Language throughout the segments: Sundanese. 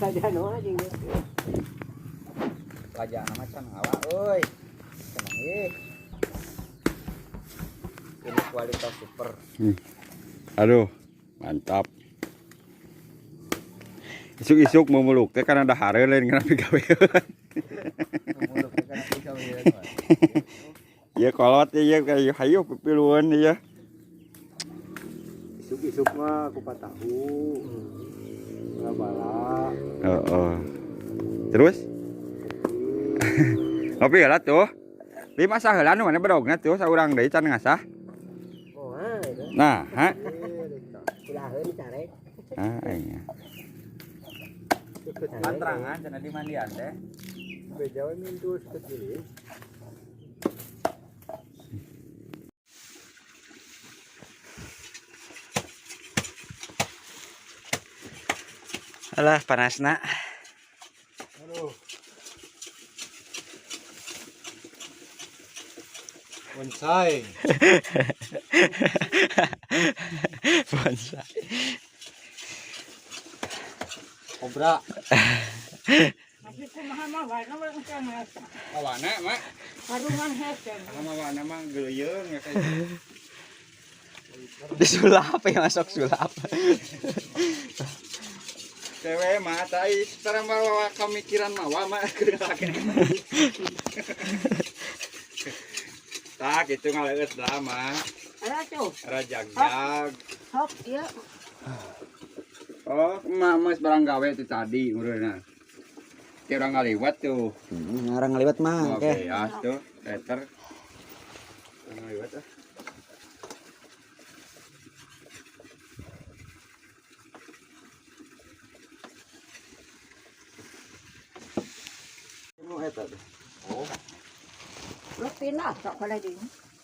Saja no anjing. Raja nama can ngawa euy. Seneng ih. Ini kualitas super. Aduh, mantap. Isuk-isuk mau meluk teh karena dahare lain kana pigawean. Muluk teh kana pigawean. Ieu kolot ieu kayu hayu pipilueun ieu. Isuk-isuk mah kupat tahu. Bala-bala. Heeh. Terus? Ngopi heula tuh. Lima saheula nu mana bedogna tuh saurang deui can ngasah. Oh, ah, itu. Nah, ha? Ulaheun carek. Ah, iya. Pantrangan cenah di mandian teh. Beja we mintul sekecil. Alah panasna. Aduh. Bonsai. Bonsai. Kobra. Awana, Mak. Sama wana mah geuyeung ya kayak Disulap ya masuk sulap. Cewek mah tai sekarang bawa kemikiran mawa mah keur laki. Tak gitu ngaleut lah mah. Ada tuh, Rajagjag. hop, iya. Oh, emak mas barang gawe itu tadi ureuna. Kayak orang ngaliwat tuh. Ngarang ngaliwat mah Oke, oke. ya tuh, meter. Orang ngaliwat ah. Nu eta teh. Oh, Lu pindah sok pada di.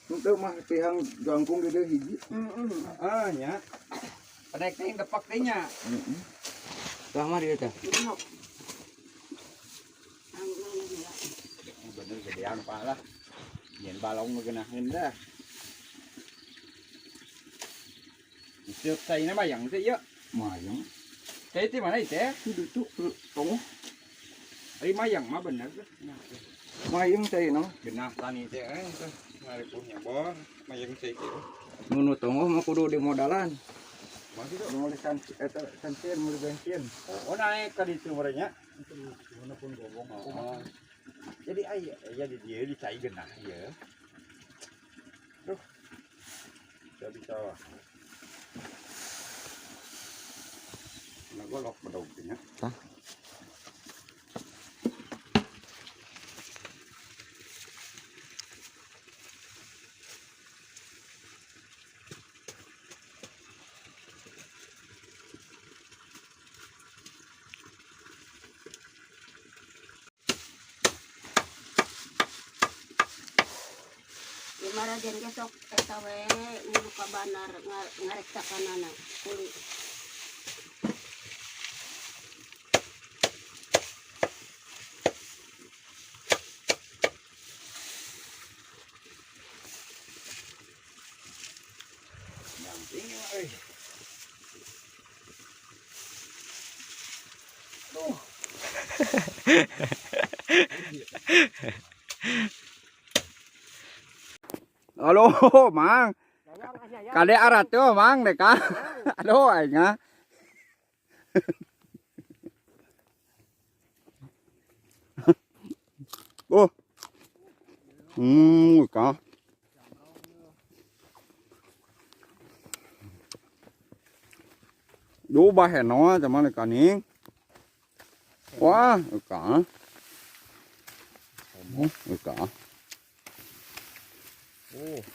Henteu mah tihang jangkung di dieu hiji. Ah nya. Penek teh depak teh nya. Heeh. Tuh mah dia teh. Bener gedean pak lah. Yen balong nu geunaheun dah. Isuk saina mayang teh ieu. Mayang. Teh ti mana teh? Itu tunggu. Ari mayang mah bener teh. Mayang teh no. Genah tani teh eh teh. Ngaripuhnya bor, mayang teh kieu. Nunu tunggu mah kudu di modalan. Masih tuh. Mulai eta sansin, mulai bensin. Oh naik ka ditu merenya. Mana pun gobong. Oh. Jadi aya aya di dieu di cai genah ieu. Duh. Bisa bisa. Nah, golok bedog nya. Tah. Di marajen ge sok eta we ngilu ka bandar ngarek sakanana kuli. Nyamping mah euy. Halo, Mang. Kade arat tuh, Mang, deh kan. Aduh, aing ah. Oh. Kah. Duh, baheno cuman kaning. Wah, kah. Oh, kah.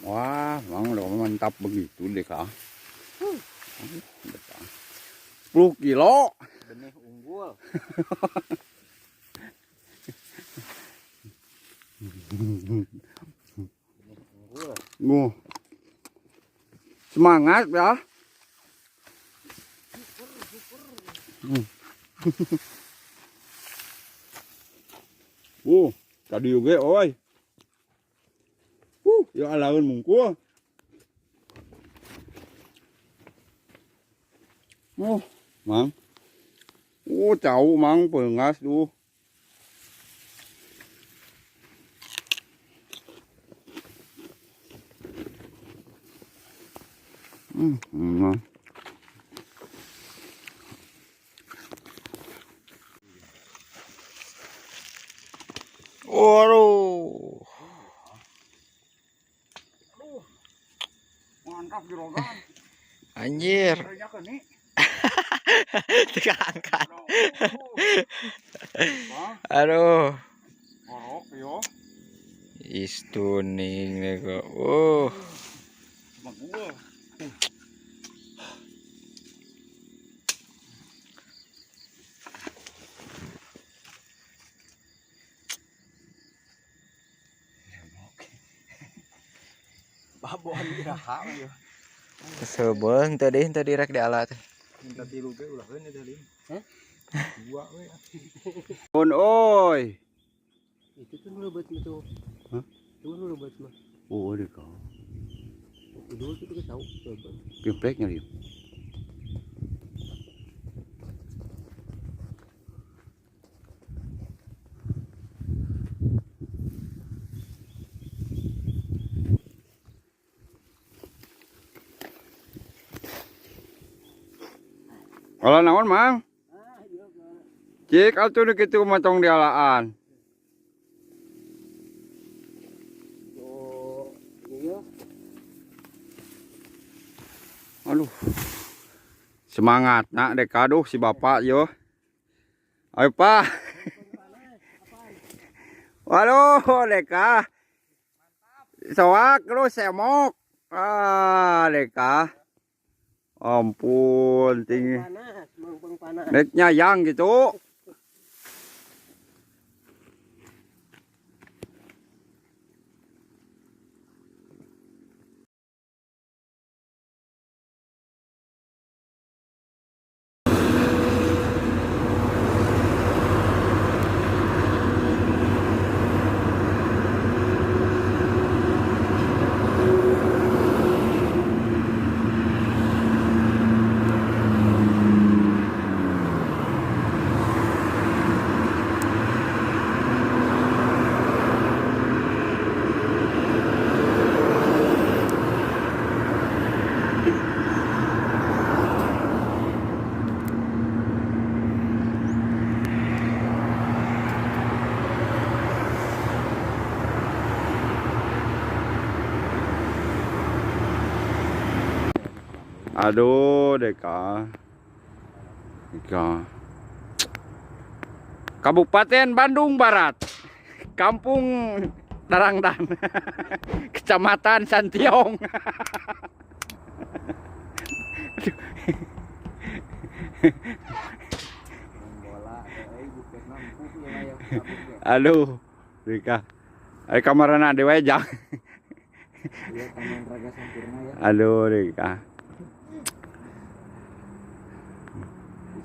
Wah, Mang udah mantap begitu deh kah. 10 kilo. Benih unggul. Benih unggul. Semangat ya. Tadi juga oi. Ya alaun mungkul. Oh, Mang. Cau mang pengas tuh. Waduh. Mantap juragan. Anjir. Diangkat. Aduh. Orok yo. Istuning nih kok. Sama gua. Baboan iraha yo. Sebeun tadi tadi rek diala teh. Minta tilu ge ulah we teh lim. Hah? Dua we. On oi. Itu tuh nu leubeut mah tuh. Hah? Itu nu leubeut mah. Oh, ada kau. Dulu tuh kita tahu leubeut. Pimpleknya dia. Kalau naon mang? Cik atuh nu kitu mah tong dialaan. Oh, iya. Aduh. Semangat nak dek aduh si bapak yo. Ayo pak. Waduh deka. Soak lu semok. Ah deka. Ampun tinggi. Panas, mangpang panas. Neknya yang gitu. Aduh, Deka. Deka. Kabupaten Bandung Barat. Kampung Darangdan. Kecamatan Santiong. Aduh, Deka. Ayo kamarana dewe jang. Iya, Taman Raga Sampurna ya. Aduh, Deka.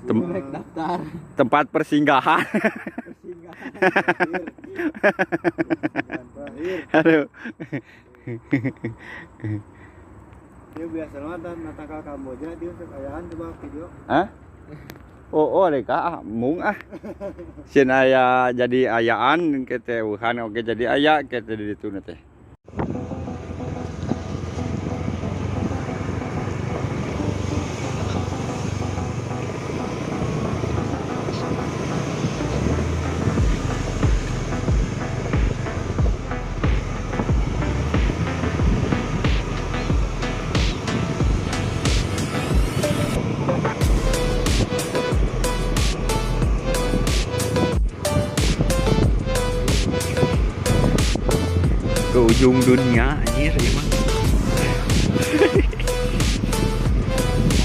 Daftar. Tempat persinggahan. Aduh. Dia biasa mah natangkal Kamboja dia sok ayaan coba video. Hah? Oh, Deka ah, mung ah. Sieun aya jadi ayaan ke teh wuhan oge jadi aya ke teh di ditu teh. Ke ujung dunia anjir ya mah.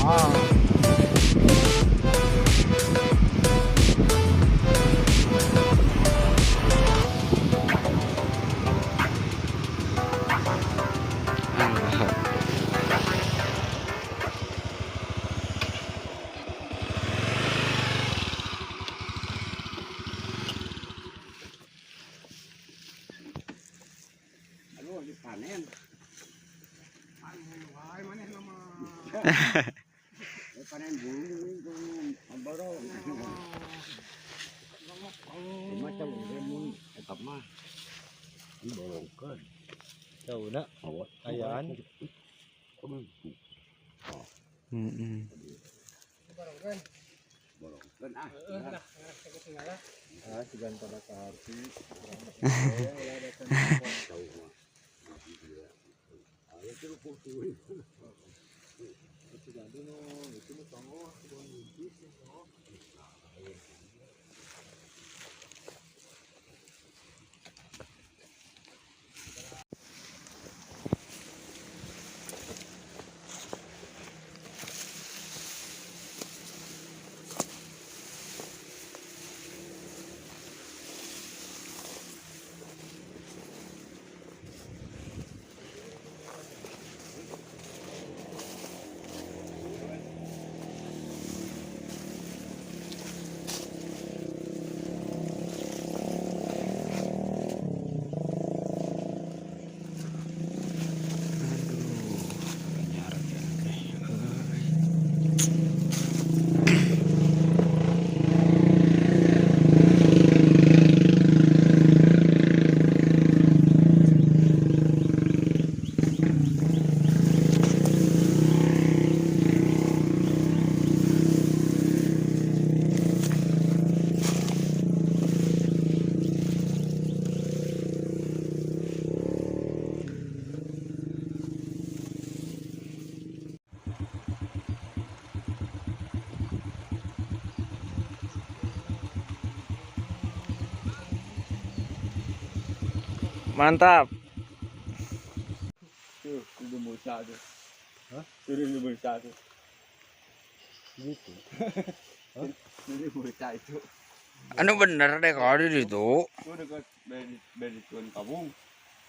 Wow. Aduh, dipanen. Panen wae maneh mah. Panen bulu. Borong. Macam mun eta mah diborongkeun. Tauna ayaan. Heeh. Borongkeun ah. Ah, sigan pada kaharti. Mantap. Tuh, udah musa tuh. Hah? Udah musa tuh. Gitu. Ini musa itu. Anu bener deh kalau di situ. Tuh dekat Bedituan Kabung.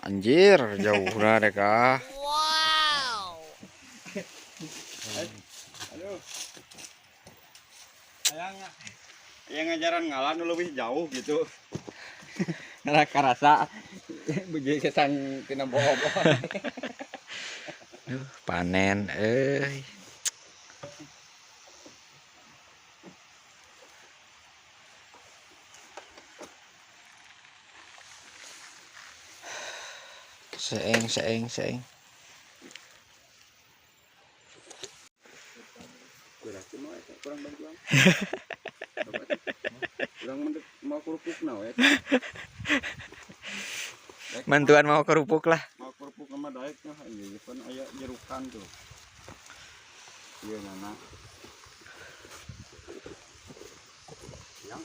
Anjir, jauh lah deh kah. Aduh. Ayang, yang ngajaran ngalah nu lebih jauh gitu. Karena karasa begitu kesan kena bohong. Duh, panen euy. Seeng seeng seeng. Berarti mau eta kurang bantuan. Kurang mau kerupuk na we. Bantuan mau kerupuk lah. Mau kerupuk sama daek nah ieu pan aya jerukan tuh. Ieu nana. Yang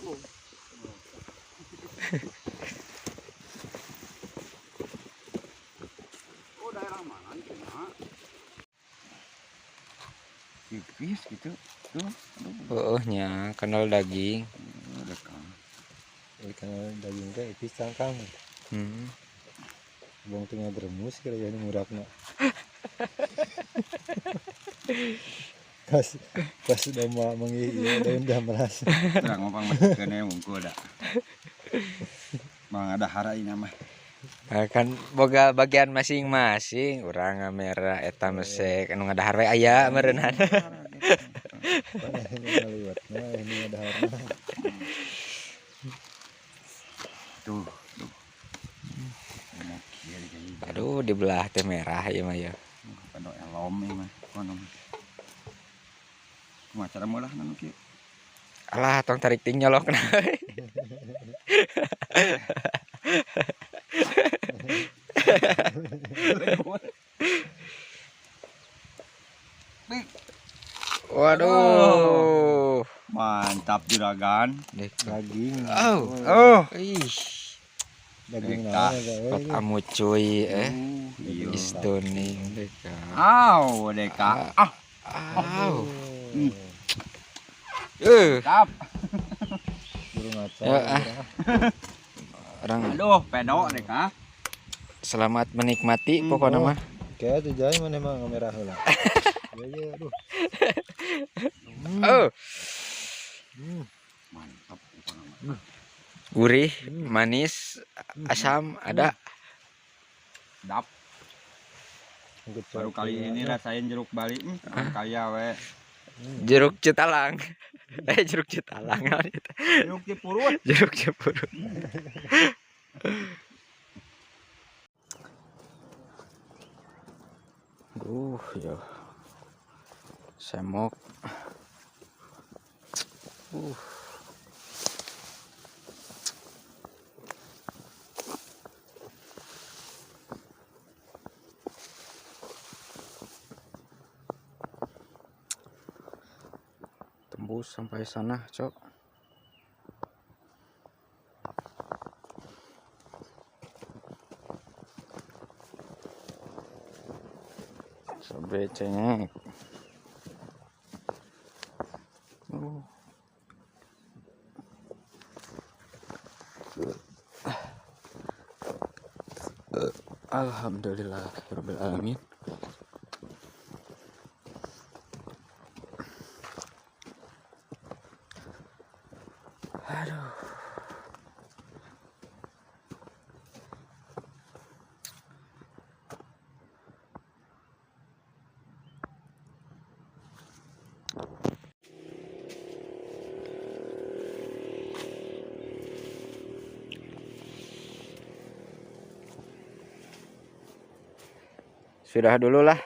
oh daerah mana nih nak? Tipis gitu. Tuh, aduh. Oh, nya kenal daging. Udah kan. Ikan daging teh ipis cangkang. Hmm. Bong tengah gremus kira ya ini murapna. Pas pas domba mengi ieu daun damras. Kurang ngomong masih wungkul da. Mang ada hara ini mah. Nah, kan boga bagian masing-masing, urang ngamera eta mesek anu ngadahar we aya meureunhan. Mana ini ngaliwat, nah ini ada harna. Tuh, tuh. Mau kieu kayaknya. Aduh, dibelah teh merah ieu mah ya. Pada elom ieu mah kono. Kumaha cara meulah nu kieu? Alah, tong tarik ting nyolok na. Waduh. Mantap juragan. Daging. Oh, Oh. ih, Daging Deka. naon eta we. kot amucuy eh. Iya. Istoning deka. Aw, deka. Ah, Aw. Hmm. Eh, mantap. Burung acar. Ya, ah. Orang Aduh, pedo deka. selamat menikmati pokoknya mah. Kayak tuh jai mana emang merah heula. Iya iya aduh. Oh, Mantap pokoknya mah. gurih, manis, asam ada. Dap. Baru kali ini rasain jeruk Bali, kaya we. Jeruk citalang. Jeruk Citalang naon ieu teh? Jeruk Cipurut. Jeruk Cipurut. Duh, ya. Semok. Tembus sampai sana, cok. Sampai cengek. Alhamdulillah rabbil alamin. Aduh. Sudah dulu lah.